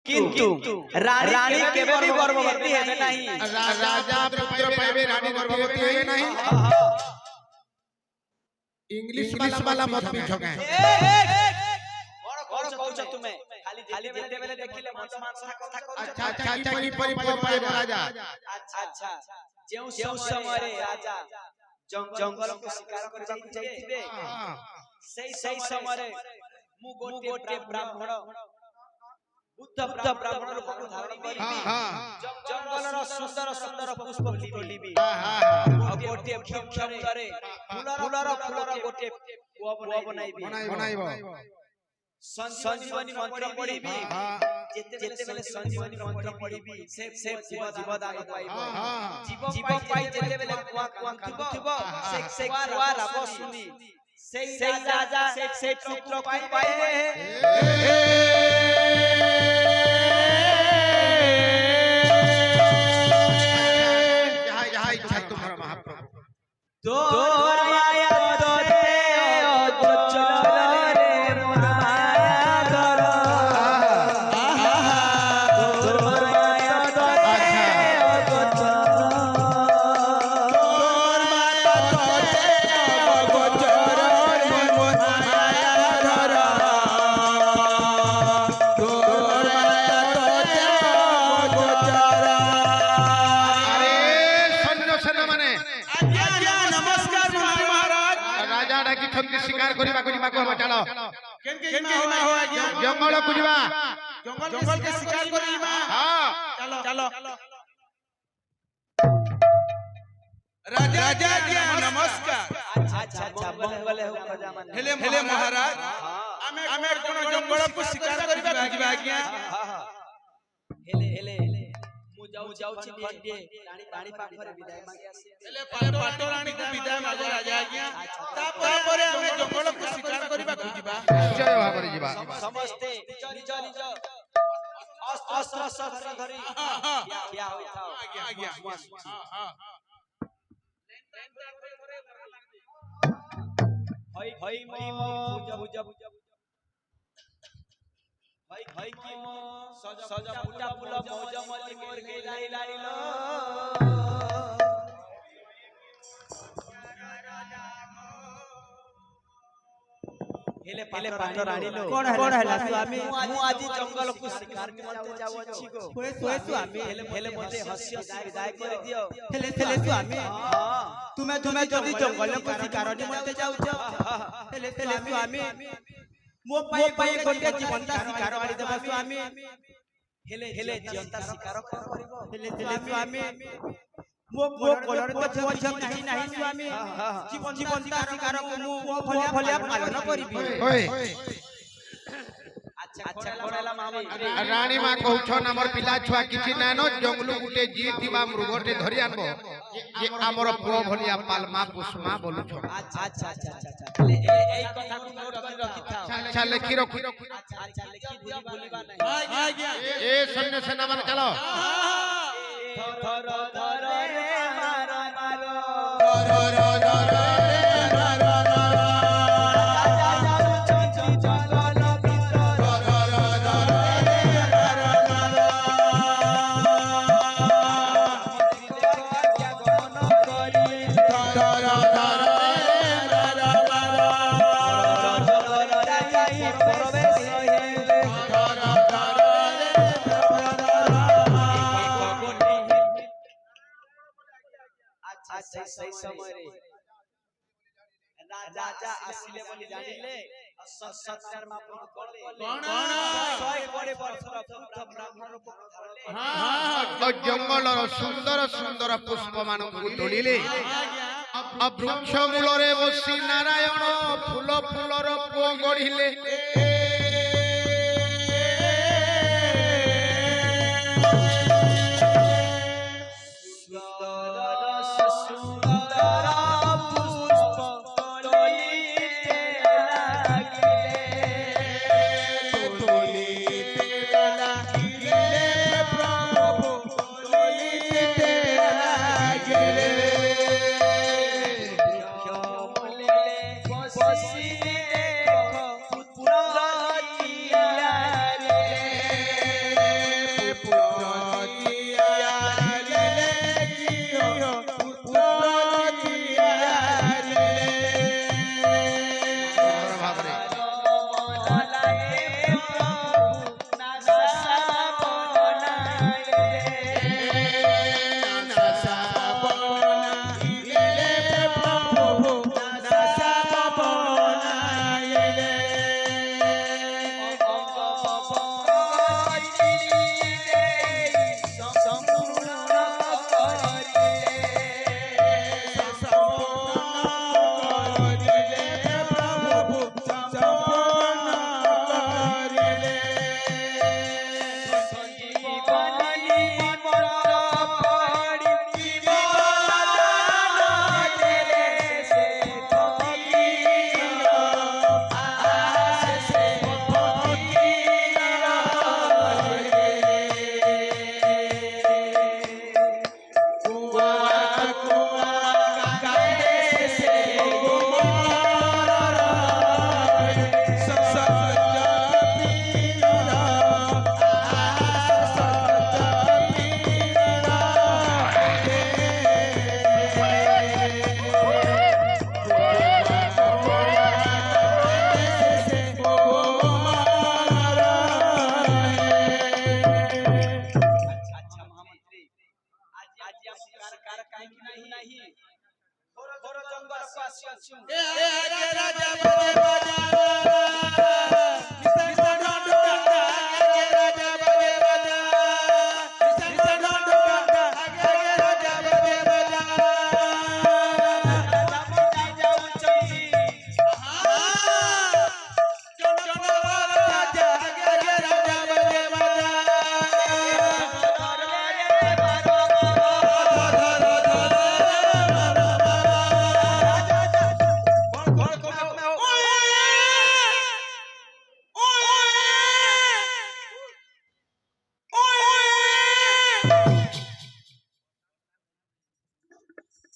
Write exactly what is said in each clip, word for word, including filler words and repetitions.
किंतु रानी केबे भी गर्भवती हेबे नहीं। रा-, राजा पुत्र पाइबे, रानी गर्भवती हेबे नहीं। इंग्लिश वाला मत पूछो कहे। ए, ए, ए, बड़ कहूँ तुम्हें। खाली, खाली जेते बेले देखिले मन से मन से कथा कहूँ। अच्छा, अच्छा, अच्छा, की परी, परी, परी, परी, राजा। अच्छा, अच्छा। जेउ, जेउ समय रे राजा जंगल, जंगल को शिकार करे जाइतिबे। हाँ। सही, सही समय रे मु गोटे ब्राह्मण, बुद्ध ब्राह्मण रूप को धारण करी। हाँ, हाँ। जंगल रो सुंदर, सुंदर पुष्प तोलिबी। हाँ, हाँ, हाँ। और गोटे वृक्ष रे फूलर, फूलर गोटे कुआ बनाइबी। बनाइबो। संजीवनी मंत्र पढ़िबी। हाँ, हाँ। जेते, जेते बेले संजीवनी मंत्र पढ़िबी, से, से जीव, जीव दान पाइबो। हाँ, हाँ। जीव पाई जेते बेले कुआ, कुआ खुदिबो, हाँ, हाँ। से, से कुआ राबो सुनी। से राजा, से, से पुत्र को पाइबे। यहाँ, यहाँ इच्छा तुम्हारा महाप्रभु। तोर माया तोरे अगोचर रे माया धर। तोर माया तोरे अगोचर। तोर माया तोरे अगोचर रे माया धर। तोर माया तोरे अगोचर। अरे, सैन्य सेना माने आज्ञा, आज्ञा, नमस्कार मंत्री महाराज। राजा डाकिछंती शिकार करिबाकु, जिबाकु हमा, चलो। केनके जिमा हो आज्ञा? जंगल को जिबा। जंगल, जंगल के शिकार करी जिमा। हाँ। चलो, चलो। राजा, राजा आज्ञा, नमस्कार। अच्छा, अच्छा, अच्छा, मंगल हो, प्रजा माने। हेले, हेले महाराज। हाँ। आमे, आमे कोनो जंगल को शिकार करिबाकु जिबा आज्ञा। हाँ, हाँ। हेले, हेले, हेले। मु जाऊ, जाऊ छी खंडे, रानी, रानी पाखरे विदाई मागे आसे। हेले, पाटो रानी को विदाई मागे राजा आज्ञा। अच्छा। तापरे आमे जंगल को शिकार करिबाकु जिबा। निश्चय भाबरे जिबा। सम-, समस्ते निज, निज, निज अस्त्र, अस्त्र, शस्त्र धरी। हाँ, हाँ। क्या, क्या होई था? आज्ञा, आज्ञा। मस्त। हाँ, हाँ। हई, हई, मो, जब, जब, जब। हई, हई कि मो सज, सज फुटा फुल मौज मली मोर के लाई लाई लो। हेले पाटो रानी लो। कोन हला स्वामी? मु आजी जंगल को शिकार करते जावो छी गो। होय स्वामी। हेले, हेले मोते हंसी हंसी विदाई कर दियो। हेले, हेले स्वामी। हाँ। तुमे, तुमे जदि जंगल को शिकार निमंते जाउछ। हेले, हेले स्वामी। मो पाई, पाई गोटे जीवंता शिकार आनी देबो स्वामी। हेले, हेले जीवंता शिकार कोन करिबो? हेले, हेले स्वामी। मो, मो कोलर तो पुआ झियो किछि नाही स्वामी। हाँ, हाँ, हाँ। जीवंता शिकार को मो, मो भलिया, भलिया पालन करिबी। ओए। अच्छा, अच्छा, कोन हला महामंत्री? रानी माँ कहउछन, हमर पिला छुआ किछि नानो, जंगलु गुटे जीव थिबा मृगटे धरि आनबो। ये हमर पुआ भलिया पालमा पुसमा बोलुछन। अच्छा, अच्छा, अच्छा, अच्छा, अच्छा। ले, ए, ए कथा को नोट कर रखि था। अच्छा, लेखि रखु। अच्छा, अच्छा, लेखि भूलिबा, भूलिबा नहीं। आज्ञा। ए सैन्य सेना मन चलो। हाँ, हाँ, हाँ। अच्छा, सही, सही समय रे। राजा, राजा आसिले बोली जानिले, स-, सत्कर्मा पूर्ण करले। कोन? सय कोड़े वर्षर बुद्ध ब्राह्मण रूप धारण करले। हाँ, हाँ, हाँ। और जंगलर सुंदर सुंदर पुष्प मानंकु तोड़िले। हाँ, हाँ। अब वृक्ष मूलरे बसी नारायण फूल फूलर पुआ गढ़िले।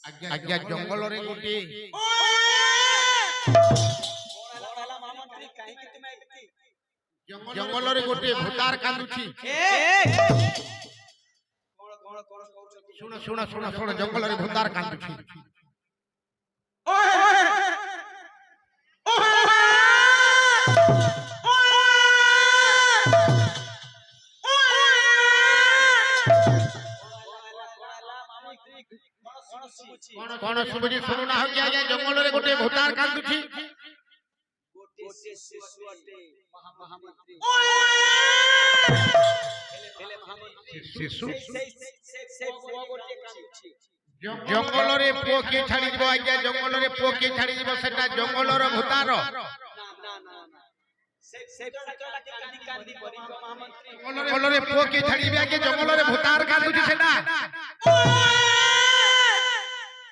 ଆଜ୍ଞା, ଆଜ୍ଞା, ଜଙ୍ଗଲରେ ଗୋଟିଏ ଜଙ୍ଗଲରେ ଗୋଟିଏ ଭୂତାର କାନ୍ଦୁଛି। ଶୁଣ, ଶୁଣ, ଶୁଣ, ଶୁଣ, ଜଙ୍ଗଲରେ ଭୂତାର କାନ୍ଦୁଛି। କଣ, କଣ ଶୁଭୁଛି? ଶୁଣୁନା ହଉ କି ଆଜ୍ଞା, ଜଙ୍ଗଲରେ ଗୋଟେ ଭୂତାର କାନ୍ଦୁଛି। ଶିଶୁ? ଜଙ୍ଗଲରେ ପୁଅ କିଏ ଛାଡ଼ିଯିବ ଆଜ୍ଞା? ଜଙ୍ଗଲରେ ପୁଅ କିଏ ଛାଡ଼ିଯିବ? ସେଟା ଜଙ୍ଗଲର ଭୂତାର। ଜଙ୍ଗଲରେ ପୁଅ କିଏ ଛାଡ଼ିବେ ଆଜ୍ଞା? ଜଙ୍ଗଲରେ ଭୂତାର କାନ୍ଦୁଛି ସେଟା।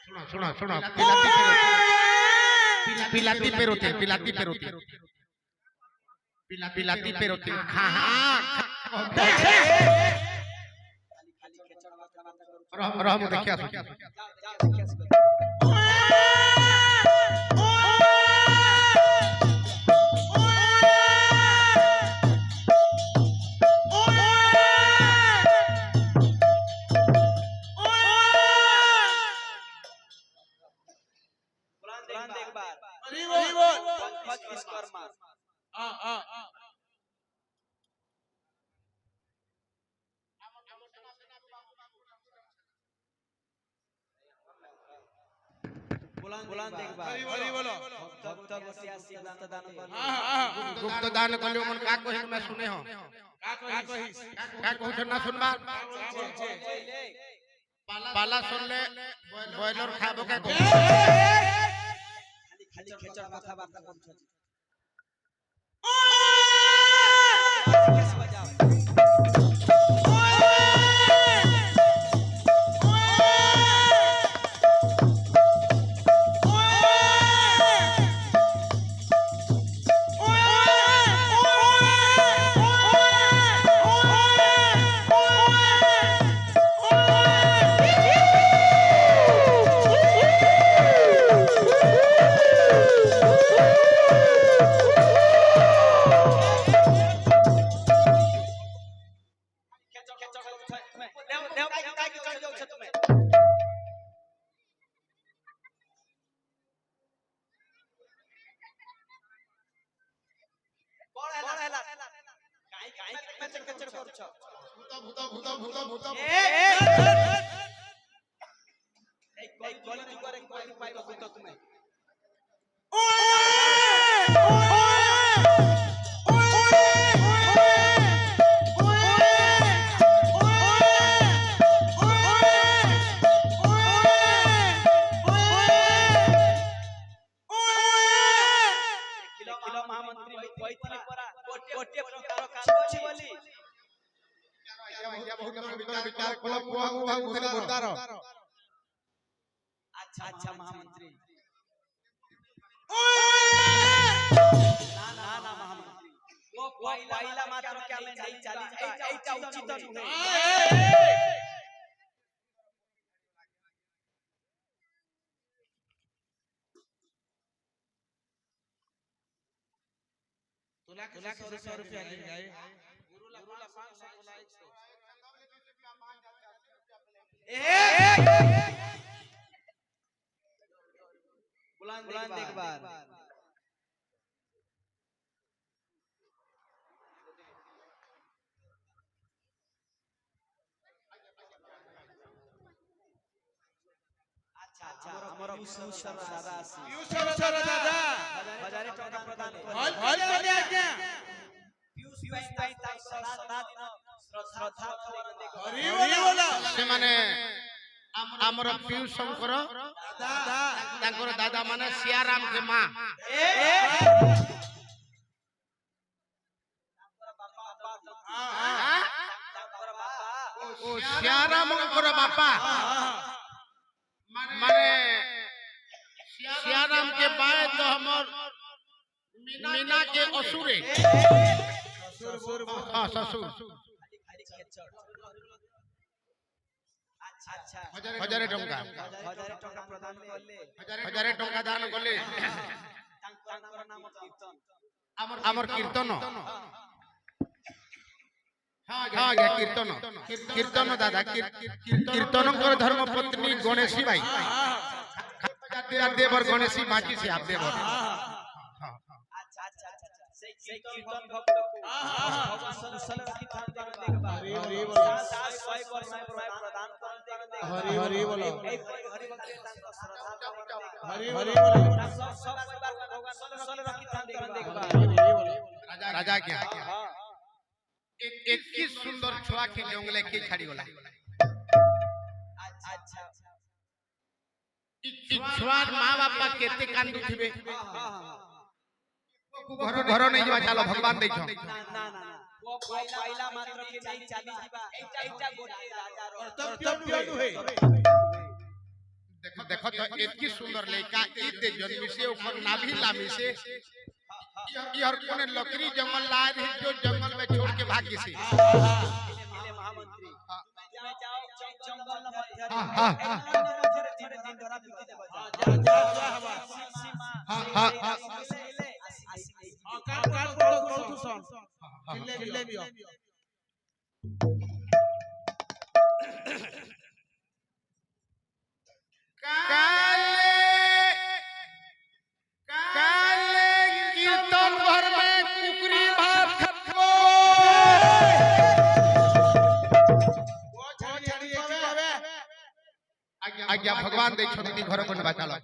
ଶୁଣ, ଶୁଣ, ଶୁଣ, ପିଲାତି ପେରୋତେ, ପିଲାତି ପେରୋତେ, ପିଲାତି ପେରୋତେ। ପିଲା, ପିଲାତି ପେରୋତେ। ହଁ, ହଁ। ରହ, ରହ, ମୁଁ ଦେଖି ଆସୁଛି। बुलंद एक बार। हरि बोलो। भक्त गोष्ठी आशीर्वाद दान कर। हाँ, हाँ, हाँ। गुप्त दान कलियो मन का कहे मैं सुने हो। का कहिस? का कहे ना सुनबा? पाला सुन ले, बॉयलर खाबो के। खाली, खाली खेचड़ कथा बात कर। କଣ ହେଲା? କଣ ହେଲା? କାଇଁ, କାଇଁ କେଚେର କେଚେର କରୁଛ? ଭୂତ, ଭୂତ, ଭୂତ, ଭୂତ, ଭୂତ। ଏ, ଏ, ଏ, ଏ। ଏଇ କଳି, କଳି ଯୁଗରେ କୋଉଠି ପାଇବ ଭୂତ ତୁମେ? ଦେଖିଲ ମହାମନ୍ତ୍ରୀ, ମୁଁ କହିଥିଲି ପରା, ଗୋଟିଏ, ଗୋଟିଏ ପ୍ରକାର କାମ ଅଛି ବୋଲି। ବିଚାର କଲ, ପୁଅ, ମୁଁ ଭାବୁଥିଲି ଭୂତାର। ଆଚ୍ଛା, ଆଚ୍ଛା, ମହାମନ୍ତ୍ରୀ। ନା, ନା, ନା, ମହାମନ୍ତ୍ରୀ। ପୁଅ ପାଇଲା ମାତ୍ରକେ ଆମେ ନେଇ ଚାଲିଯିବା। ଏଇଟା, ଏଇଟା ଉଚିତ ନୁହେଁ। तुला के सौ रुपया ले जाए। गुरु ला पाँच सौ, गुरु ला एक सौ। ए! बुलंद एक बार। ଆଚ୍ଛା, ଆମର ପିୟୁଷ ସାର ଦାଦା ଆସି ପିୟୁଷ ସାର ଦାଦା। ହଜାରେ ଟଙ୍କା ପ୍ରଦାନ କଲେ। ଭଲ, ଭଲ କଲେ ଆଜ୍ଞା। ପିୟୁଷ ପାଇଁ ତାଙ୍କ ସଦା ଦିନ ଶ୍ରଦ୍ଧା ଭାବନା ଦେଖ। ହରି ହରି ବୋଲ। ସେମାନେ ଆମର ପିୟୁଷଙ୍କର ଦାଦା। ତାଙ୍କର ଦାଦା ମାନେ ସିଆରାମ କେ ମା। ଆଁ? ଓ ସିଆରାମଙ୍କର ବାପା। ମାନେ ସିଆରାମ କେ ବାଏ ତ हमर मीना के असुरे। हाँ, ससुर। अच्छा। हजारे टंका। हजारे टंका प्रदान करले। हजारे टंका दान करले। तांकर नाम कीर्तन। आमर कीर्तन। हाँ, आज्ञा, कीर्तन। कीर्तन दादा, कीर्तनकर धर्मपत्नी गणेशी बाई। देवर गणेशी बाँचिसे आप देवर। अच्छा, अच्छा, अच्छा, अच्छा। से कीर्तन भक्त को भगवान कुशल रखी थान देख बा। हरि, हरि बोल। सास, सास, सौ पर मैं प्रदान कर देख बा। हरि, हरि बोल। एक हरि भक्त के तांको श्रद्धा भावना देख बा। हरि, हरि बोल। सब, सब परिवार को भगवान कुशल रखी थान देख बा। हरि, हरि बोल। राजा, राजा क्या? हाँ। एक, एक की सुंदर छुआ के जंगले के छाड़ी वाला। अच्छा, अच्छा। ई छुआर माँ बापा केते कांदुथिबे। घर, घर नहीं जवा, चलो भगवान देखो। ना, ना, ना, ना। वो पहिला मात्र के नहीं चाली जीवा। ऐटा, ऐटा गोटे राजा रो। कर्तव्य नुहे। देखो, देखो तो इतनी सुंदर लइका, ई दे जन्मी से ऊपर नाभी लामी से। ई हर कोने लकड़ी जंगल लाए रही, जो जंगल में छोड़ के भागी से। महामंत्री। हाँ, हाँ। हाँ, हाँ, हाँ। काले, काले कीर्तन घर में कुकरी भात खत्म। आज्ञा, आज्ञा भगवान दे छोटी घर को बचा लो।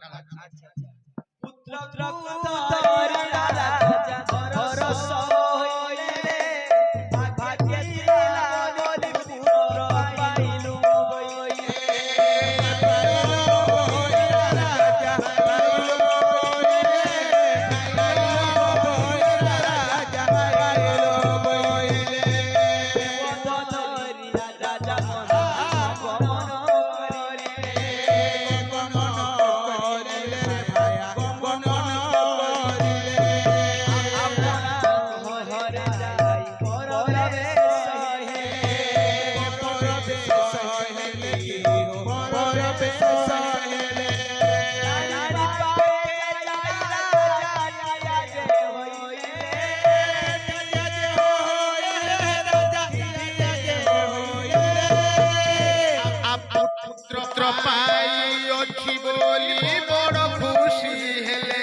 पुत्र पाई अछि बोली बड़ खुशी हेले।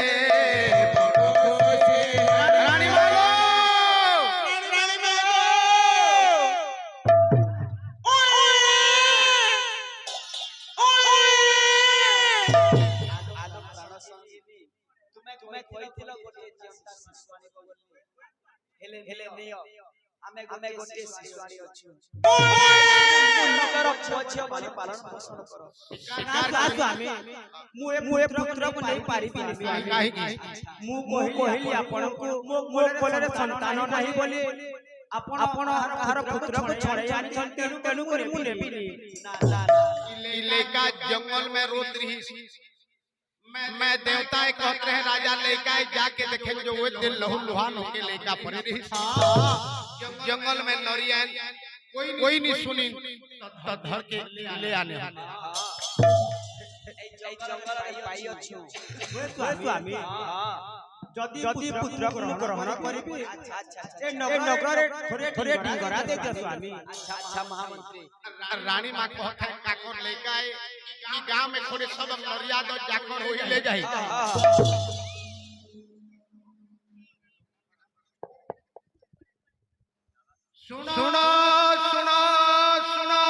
रानी मालो। तुमे, तुमे କହିଥିଲ ଗୋଟିଏ ଝିଅକୁ ତା ଶାଶୁ ଆଣିବ ବୋଲି। ହେଲେ, ହେଲେ ନିଅ, ଆମେ, ଆମେ ଗୋଟିଏ ଶାଶୁ ଆଣି ଅଛୁ। ନିଜର ପୁଅ ଝିଅ ଭଳି ପାଳନ ପୋଷଣ କର। ନା, ନା, ସ୍ୱାମୀ, ମୁଁ ଏ, ମୁଁ ଏ ପୁତ୍ରକୁ ନେଇ ପାରିବିନି, ସ୍ୱାମୀ। କାହିଁକି? ମୁଁ କହିଲି ଆପଣଙ୍କୁ, ମୋ, ମୋ କୋଳରେ ସନ୍ତାନ ନାହିଁ ବୋଲି। ଆପଣ, ଆପଣ କାହାର ପୁତ୍ରକୁ ଛଡ଼େଇ ଆଣିଛନ୍ତି, ତେଣୁ, ତେଣୁ କରି ମୁଁ ନେବିନି। ନା, ନା, ନା। ई लइका जंगल में रोत रही। मैं, मैं देवता है कहत रहे, राजा लइका है, जाके देखे जो वो दिन लहू लुहान होके लइका पड़े रही। जंगल में नरियन कोई, कोई नहीं सुनी, तो धर के ले आने। ए जंगल में पाई अच्छी। हे स्वामी, हाँ। जदि पुत्रको ग्रहण करिबे, अच्छा, अच्छा, अच्छा। ए नगररे थोड़े, थोड़े डिंगरा दे दे स्वामी। अच्छा, अच्छा, महामंत्री। रानी माँ कहत है, काकर लइका है, ई गाँव में थोड़े सब नरिया दो, जाकर होई ले जाई। सुनो, सुनो, सुनो।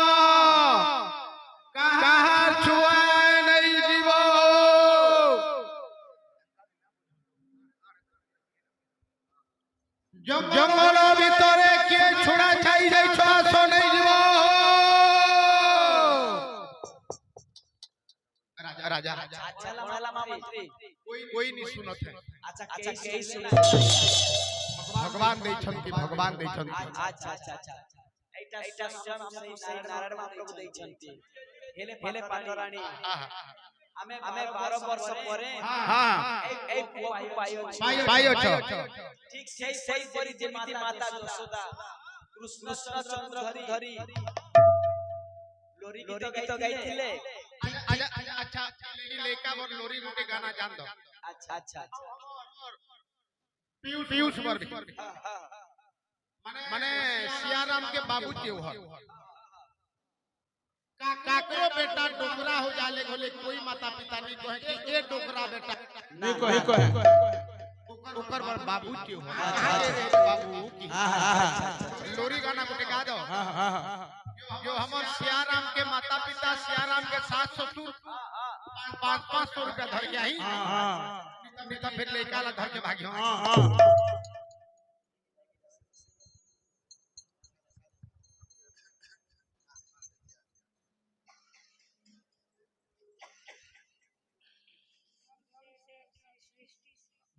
कहाँ छुआए नहीं जीवो, जा। अच्छा, लम्हा लम्हा मंत्री। कोई नहीं सुनत है। अच्छा, अच्छा, कई सुनत? भगवान दे छंती, भगवान दे छंती। अच्छा, अच्छा, अच्छा, अच्छा। एटा एटा स्वयं श्री नारायण महाप्रभु दे छंती। हेले, हेले पाटरानी। आहा। हमें बारह वर्ष परे। हाँ। ए, ए पुआ को पायो छ। पायो छ। ठीक सही, सही परी जेमिति माता यशोदा कृष्णचंद्र धरी लोरी गीत गई थी ले। अच्छा, अच्छा, अच्छा, लेका बर लोरी गुटे गाना जान दो। अच्छा, अच्छा, अच्छा। पीयूष, पीयूष बर भी। हाँ, हाँ। माने सियाराम के बाबू के हो। का-, काकरो बेटा डोकरा हो जाले घोले, कोई माता पिता नहीं कहे कि ए डोकरा बेटा। नहीं कहे, कहे। ओकर, ओकर बर बाबू के हो। हाँ, हाँ, हाँ। बाबू की। हाँ, हाँ, हाँ, हाँ। लोरी गाना गुटे गा दो। हाँ, हाँ, हाँ। जो हमर सियाराम के माता पिता, सियाराम के सास ससुर, पाँच, पाँच सौ रुपया धर के आई। हाँ, हाँ। नहीं तो फिर लेका ला धर के भागी। हाँ, हाँ।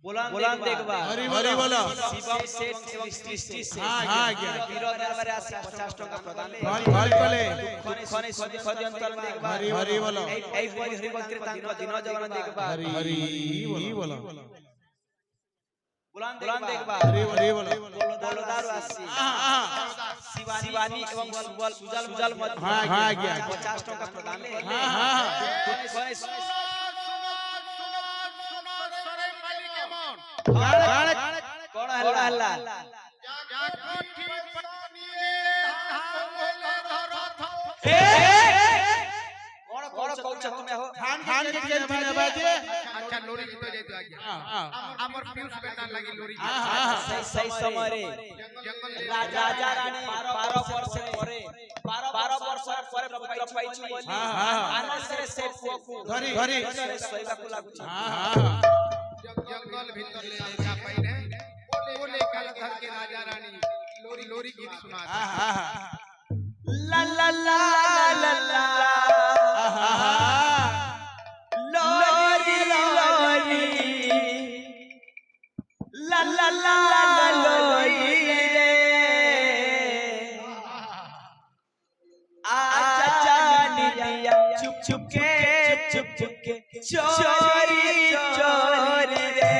बोला, बोला, देख बा। हरि बोला। शिवम सेठ एवं सृष्टि से। हाँ, हाँ, गया। वीर दरबार आसी पचास टका प्रदान। हरि, हरि बोले। खने, खने, खने, खने अंतर देख बा। हरि, हरि बोला। ऐ, ऐ, हरि, हरि भक्ति तान को दिनो जवान देख बा। हरि, हरि बोला। बुलान देख बा। हरि, हरि बोला। बोलदार वासी। हाँ, हाँ। शिवानी एवं सुजल, सुजल मत। हाँ, हाँ, गया। पचास टका प्रदान ले। हाँ, हाँ, हाँ। खने, खने, सुनो, सुनो, सुनो, सुनो, सरे मालिक मन। कौन हल्ला? कौन हल्ला? या कोठी पटनी रे, हम बोले धरत हो। ए! कौन, कौन चौक में हो? खान, खान के जेल में बाजे। अच्छा, लोरी गीत जाए तो आगे। हाँ, हाँ। अमर, अमर पीयूष बेटा लगी लोरी गीत। हाँ, हाँ, हाँ। सही, सही समय रे। जंगल ले रा-, राजा रानी बारह वर्ष परे, बारह वर्ष परे पुत्र पैचू बोली। हाँ, हाँ। आनंद से सेठ को घरी, घरी। घरी सोएगा को लागू। हाँ, हाँ। जंगल भीतर ले लेका पाइने, बोले, बोले काल घर के राजा रानी लोरी, लोरी गीत सुना। ला, ला, ला, ला, ला। आहा। लोरी, लोरी। ला, ला, ला, ला, लोरी रे। आजा निंदिया चुप चुप के, चुप चुप के, चोरी चोरी रे।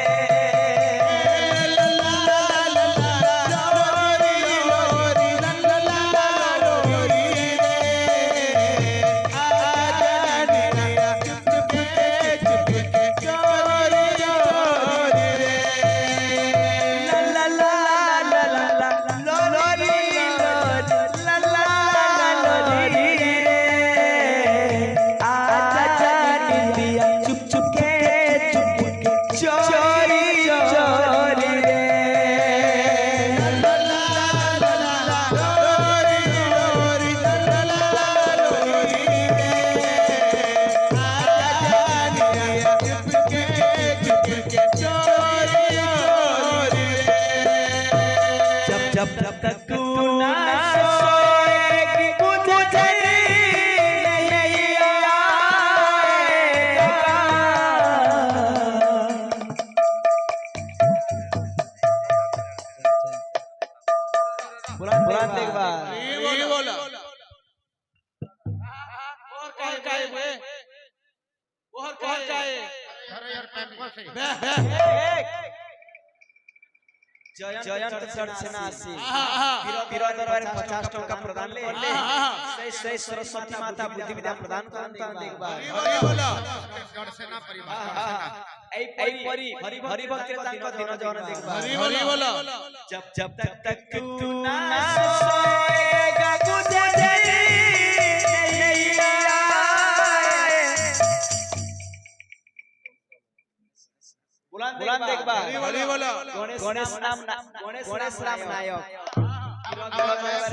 चुप चुप के, चुप चुप के, चोरी चोरी रे। जब, जब तक तू ना सोएगी, मुझे नहीं आएगा। बुलान, बुलान देख बा। ये बोला। और काहे बे? और काहे? अरे यार, पैंपो से। बे, बे। जयंत, जयंत दर्शनासी। आहा, आहा। वीर, वीर दरबार पचास टका प्रदान ले। आहा, आहा। सही, सही सरस्वती माता बुद्धि विद्या प्रदान करन देख बा। हरि बोल। दर्शना परिवार। आहा, आहा। ऐ परी, हरि भक्त तांको दिनो जवान देख बा। हरि बोल। जब, जब तक तू ना सोएगा, मुझे नहीं आए। बुलान देख बा। हरि बोल। गणेश, गणेश राम ना-, गणेश राम नायक।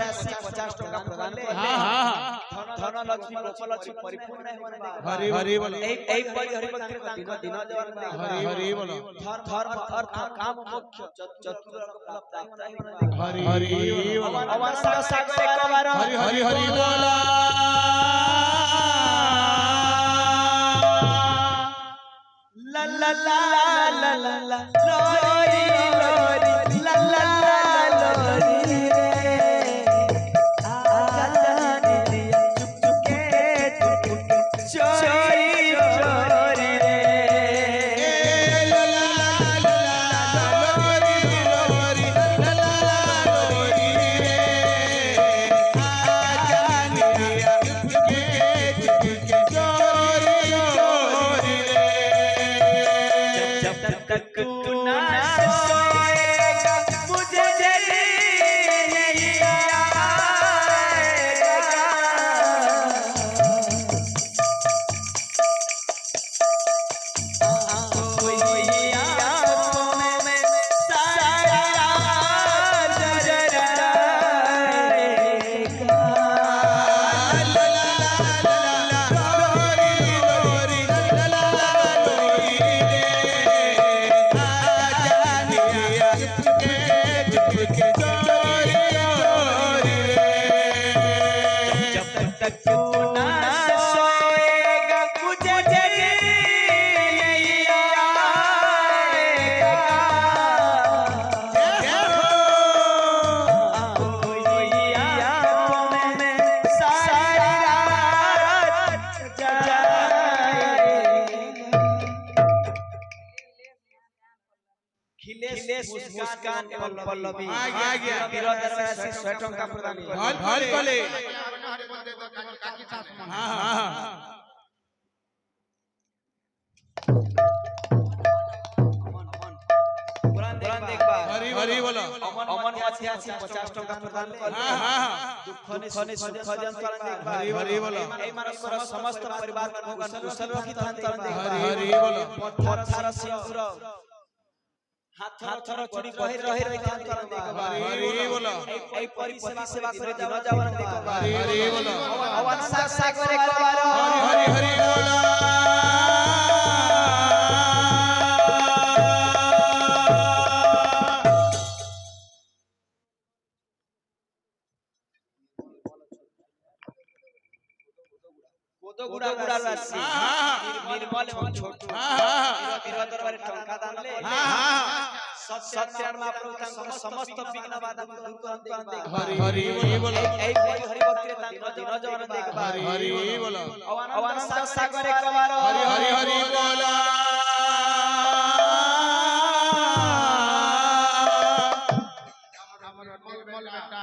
अस्सी पचास टका प्रदान ले। हाँ, हाँ। धन, धन लक्ष्मी गोपाल लक्ष्मी परिपूर्ण है मन बा। हरि बोल। ऐ, ऐ परी हरि भक्त तांको दिनो जवान देख बा। हरि बोल। धर्म, धर्म, अर्थ, काम, मोक्ष, चतुर्थ लोक फल प्राप्त है। हरि बोल। अवंत सागर एक बार। हरि, हरि, हरि बोल। खिलेश मुस्कान एवं पल्लवी। आ गया, आ गया। वीर दरबार से सौ टंका प्रदान कर। ढल, ढल कले। हाँ, हाँ, हाँ। पुरान देख बा। हरि, हरि बोलो। अमन, अमन मध्यासी पचास टंका प्रदान कर। हाँ, हाँ, हाँ। दुख ने सुख जन तरन देख बा। हरि, हरि बोलो। ए मानव समस्त परिवार के भगवान कुशल रखी थान तरन देख बा। हरि, हरि बोलो। पत्थर सिंदूर। हाथ थर चूड़ी पहिर रहे रहे थान तरन देख बा। हरि, हरि बोलो। ए, ए परिवार सेवा करे दिन जवान देख बा। हरि, हरि बोलो। अवन सा सा करे कबारो। हरि, हरि, हरि बोलो। कोदो गुड़ा राशि। हाँ, हाँ, हाँ। निर्मल एवं छोटू। हाँ, हाँ, हाँ। वीर दरबार टंका दान ले। हाँ, हाँ, हाँ। सत्य महाप्रभु तंग समस्त विघ्न बाधा दूर कर दे। हरि, हरि बोलो। ए, ए, हरि भक्त रे तंग दिन जवान देख बा। हरि, हरि बोलो। अवन सा सा करे कबारो। हरि, हरि, हरि बोलो।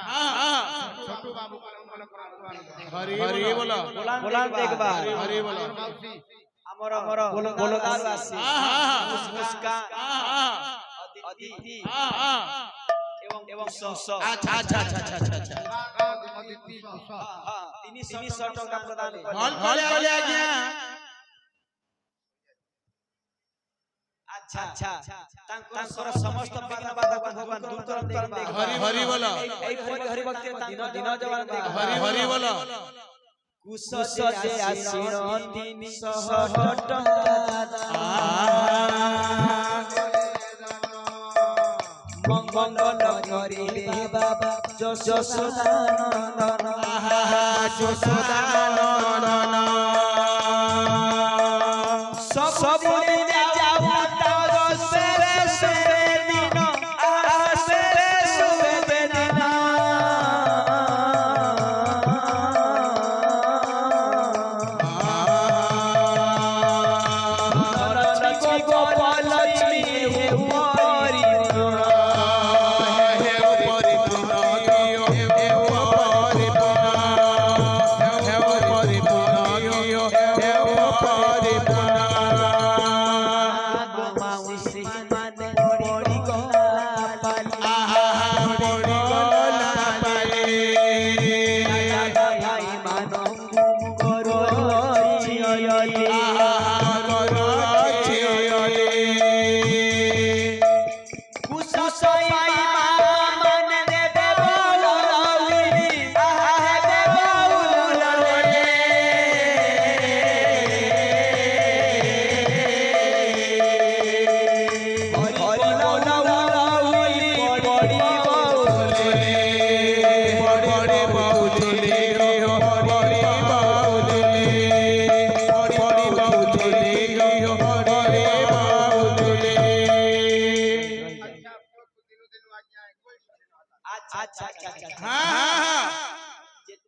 हाँ, हाँ। छोटू बाबू का नाम बोलो, पुरान, पुरान। हरि बोलो। पुरान देख बा। हरि बोलो। हमर, हमर बोलो, बोलो दास। हाँ, हाँ, हाँ। मुस-, मुस्कान। हाँ, हाँ। अदिति। हाँ, हाँ। एवं, एवं सौ, सौ। अच्छा, अच्छा, अच्छा। हाँ, हाँ, अदिति, सौ। हाँ, तीन सौ टंका प्रदान कर। हल, हल, हल, आ गया। अच्छा, अच्छा। तंग समस्त विघ्न बाधा को भगवान दूर कर देख बा। हरि, हरि बोलो। ए, ए, हरि, हरि भक्त दिन, दिन जवान देख बा। हरि, हरि बोलो। कुश जे आसीन तीन सौ टंका। आ। मंगल करी रे बाबा जशोदा नंदन। आहा, जशोदा